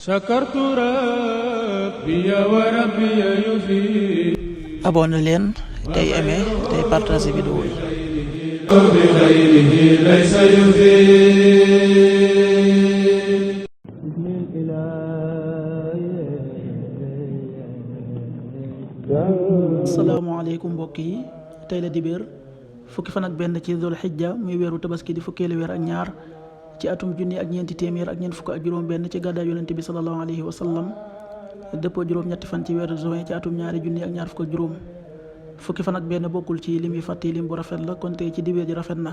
sakartu rabbi wa rabbi yufi. abonné leen tey aimé tey partagé vidéo yi. bi xayrihi laysa yufi. asalaamaaleykum mbokk yi, tey la dibéer fukki fan ak benn ci dul xijja muy weeru tabaski di fukkeelu weer ak ñaar ci atum junni ak ñeenti téeméer ak ñeent fukk ak juróom benn ci gàddaay yonente bi sallallahu alayhi wa sallam, dëppoo juróom-ñetti fan ci weeru juin ci atum ñaari junni ak ñaar fukk ak juróom. fukki fan ak benn bokkul ci lim yi fàtte lim bu rafet la, kon tey ci dibéer ji rafet na.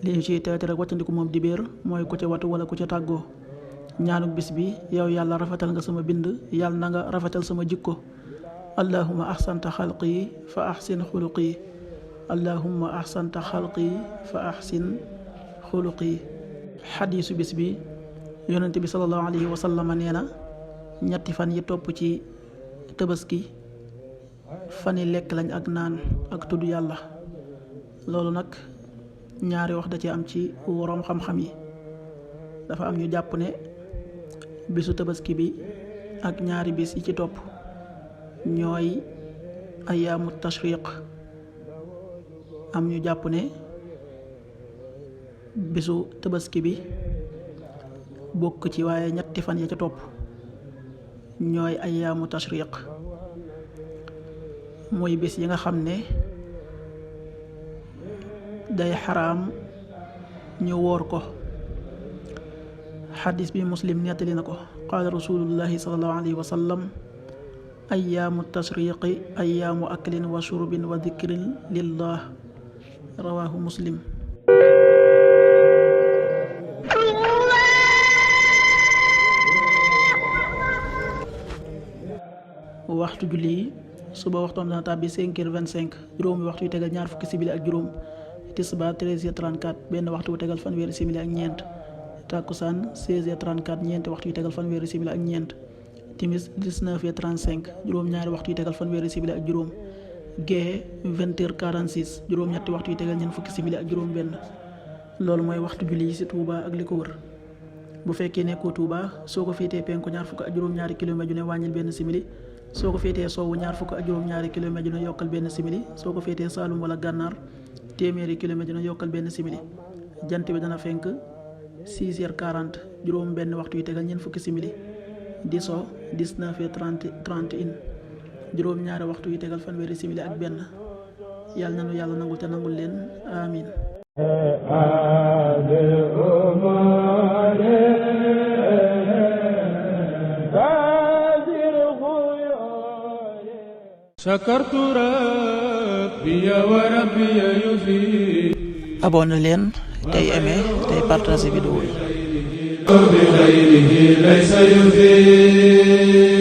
li ñu ciy teete rek wàccandiku moom dibéer mooy ku ca watu wala ku ca tàggoo. ñaanuk bis bi: yow yàlla rafetal nga sama bind, yàlla na nga rafetal sama jikko. allahumma ahsanta xalqi fa ahsin xuluqi. allahumma ahsanta xalqi fa ahsin xuluqi. xadiisu bis bi: yonente bi sallallahu alayhi wa sallam nee na, ñetti fan yi topp ci tabaski fani lekk lañ ak naan ak tudd yàlla. loolu nag ñaari wax da ci am ci woroom xam-xam yi. dafa am ñu jàpp ne bisu tabaski bi ak ñaari bis yi ci topp ñooy ayaamu tashriq. am ñu jàpp ne bisu tabaski bi bokk ci, waaye ñetti fan ya ca topp ñooy ayaamu tashriq, muy bis yi nga xam ne day xaraam ñu woor ko. xadis bi muslim nettali na ko: qaala rasulullahi sallallahu alayhi wa sallam, ayaamu tashriqi ayaamu aklin wa shurbin wa dikrin lillah. rawaahu muslim. waxtu julli yi: suba waxtoom dana tàbbi 5h25, juróomi waxtu yu tegal ñaar fukki simili ak juróom. tisbaar 13h34, benn waxtu wu tegal fanweeri simili ak ñeent. takkusaan 16h34, ñeenti waxtu yu tegal fanweeri simili ak ñeent. timis 19h35, juróom-ñaari waxtu yu tegal fanweeri simili ak juróom. gée 20h46, juróom-ñetti waxtu yu tegal ñeent fukki simili ak juróom benn. loolu mooy waxtu julli yi ci Touba ak li ko wër. bu fekkee nekkoo Touba, soo ko féetee penku ñaar fukk ak juróom-ñaari kilomètre ju ne wàññil benn simili. soo ko féetee sowwu ñaar fukk ak juróom-ñaari kilomètre ju ne yokkal benn simili. soo ko féetee Saalum wala Gànnaar, téeméeri kilomètre ju ne yokkal benn simili. jant bi dana fenk 6h40, juróom benn waxtu yu tegal ñeent fukki simili. di so 19h31, juróom-ñaari waxtu yu tegal fanweeri simili ak benn. yàlla nanu yàlla nangul te nangul leen, amin. sakartu rabbi wa rabbi yufi. abonné leen tey aimé tey partagé vidéo yi. bi xayrihi laysa yufi.